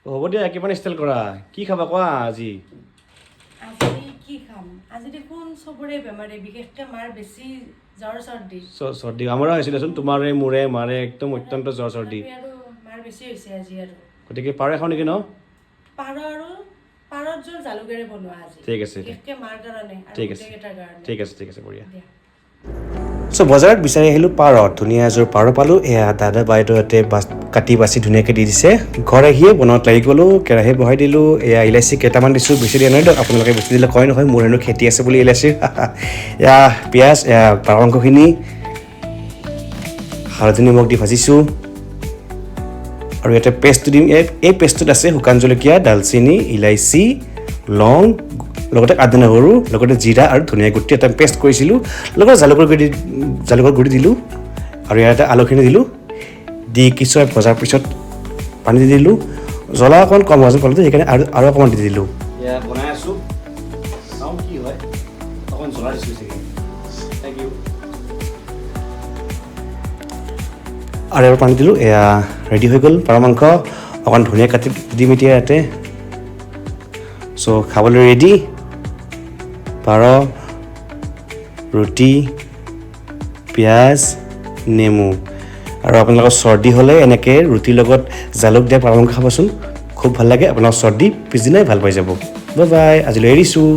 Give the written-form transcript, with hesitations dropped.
হ'ব দিয়া, কিমান ষ্টাইল কৰা। কি খাবা কোৱা আজি? আজি কি খাম? আজি দেখোন চবৰে বেমাৰে, বিশেষকৈ মাৰ বেছি জ্বৰ চৰ্দি। চৰ্দি আমাৰো হৈছিলেচোন, তোমাৰে মোৰে মাৰে একদম অত্যন্ত জ্বৰ চৰ্দি। তথাপি আৰু মাৰ বেছি হৈছে আজি আৰু। গতিকে পাৰ খাওঁ নেকি ন? পাৰ আৰু পাৰৰ জোল জালুকেৰে বনোৱা আজি। ঠিক আছে। বিশেষকৈ মাৰ কাৰণে আৰু ঠিক আছে। গোটেইকেইটাৰ কাৰণে। ঠিক আছে, ঠিক আছে, বঢ়িয়া। দিয়া। চ' বজাৰত বিচাৰি আহিলোঁ পাৰ, ধুনীয়া এযোৰ পাৰ পালোঁ। এয়া দাদা বাইদেউহঁতে বাছ কাটি বাছি ধুনীয়াকৈ দি দিছে। ঘৰ আহিয়ে বনোৱাত লাগি গ'লোঁ, কেৰাহী বহাই দিলোঁ। এয়া ইলাচি কেইটামান দিছোঁ, বেছি দিয়া নাই দিয়ক। আপোনালোকে বেছি দিলে কয় নহয় মোৰ হেনো খেতি আছে বুলি ইলাচিৰ। এয়া পিঁয়াজ, এয়া পাৰ মাংসখিনি হালধি নিমখ দি ভাজিছোঁ আৰু ইয়াতে পেষ্টটো দিম। এই পেষ্টটোত আছে শুকান জলকীয়া, ডালচেনি, ইলাচি, লং, লগতে আদা নহৰু, লগতে জিৰা আৰু ধনিয়া গুটি এটা পেষ্ট কৰিছিলোঁ। লগতে জালুকৰ গুড়ি দিলোঁ আৰু ইয়াতে আলুখিনি দিলোঁ। দি কিছু সময় ভজাৰ পিছত পানী দি দিলোঁ। জ্বলা অকণমান কম হোৱা যেন পালোঁ, সেইকাৰণে আৰু অকণমান দি দিলোঁ। এয়া বনাই আছোঁ, চাওঁ কি হয়। অকণমান জ্বলা দিছোঁ চাগে। Thank U. আৰু এবাৰ পানী দিলোঁ। এয়া ৰেডি হৈ গ'ল পাৰ মাংস। অকণ ধুনীয়া কাটি দিম এতিয়া ইয়াতে। চ' খাবলৈ ৰেডি পাৰ, ৰুটি, পিঁয়াজ, নেমু। আৰু আপোনালোকৰ চৰ্দি হ'লে এনেকৈ ৰুটিৰ লগত জালুক দিয়া পাৰ মাংস খাবচোন, খুব ভাল লাগে। আপোনাৰ চৰ্দি পিছদিনাই ভাল পাই যাব। বাই বাই, আজিলৈ এৰিছোঁ।